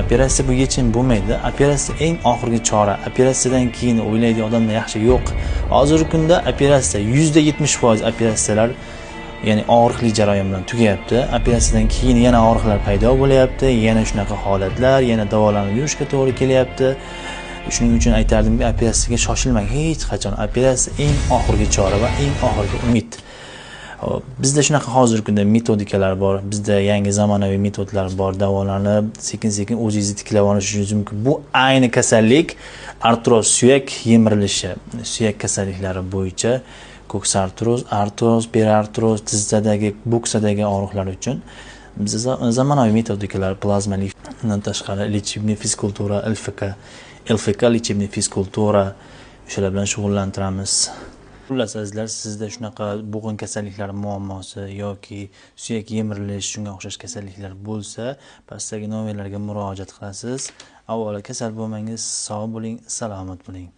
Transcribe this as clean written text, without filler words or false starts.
Operatsiya bu yechim bo'lmaydi. Operatsiya eng oxirgi chora. Operatsiyadan keyin o'ylaydigan odamlar yaxshi yo'q. Hozirgi kunda operatsiya 70% operatsiyalar, ya'ni og'riqli jarayon bilan tugayapti. Operatsiyadan keyin yana og'riqlar paydo bo'lyapti, yana shunaqa holatlar, yana davolanib yurishga to'g'ri kelyapti. Shuning uchun aytardimki, operatsiyaga shoshilmang hech qachon. Operatsiya eng oxirgi chora va eng oxirgi umid. Hop, bizda shunaqa hozirgi kunda metodikalar bor, bizda yangi zamonaviy metodlar bor, davolanib, sekin-sekin o'zingizni tiklab olishingiz mumkin. Bu ayni kasallik artroz, suyak yemirilishi, suyak kasalliklari bo'yicha ko'ksartroz, artroz, periartroz, tizzadagi, bo'ksadagi og'riqlar uchun bizda zamonaviy metodikalar, plazma undan tashqari лечебный физкультура, ЛФК, ЛФК, лечебный физкультура, o'shalar bilan shug'ullantiramiz. Xullas, azizlar, sizda shunaqa bo'g'in kasalliklari muammosi yoki suyak yemirilish, shunga o'xshash kasalliklar bo'lsa, pastdagi nomerlarga murojaat qilasiz. Avvalo kasal bo'lmangiz, sog' bo'ling, salomat bo'ling.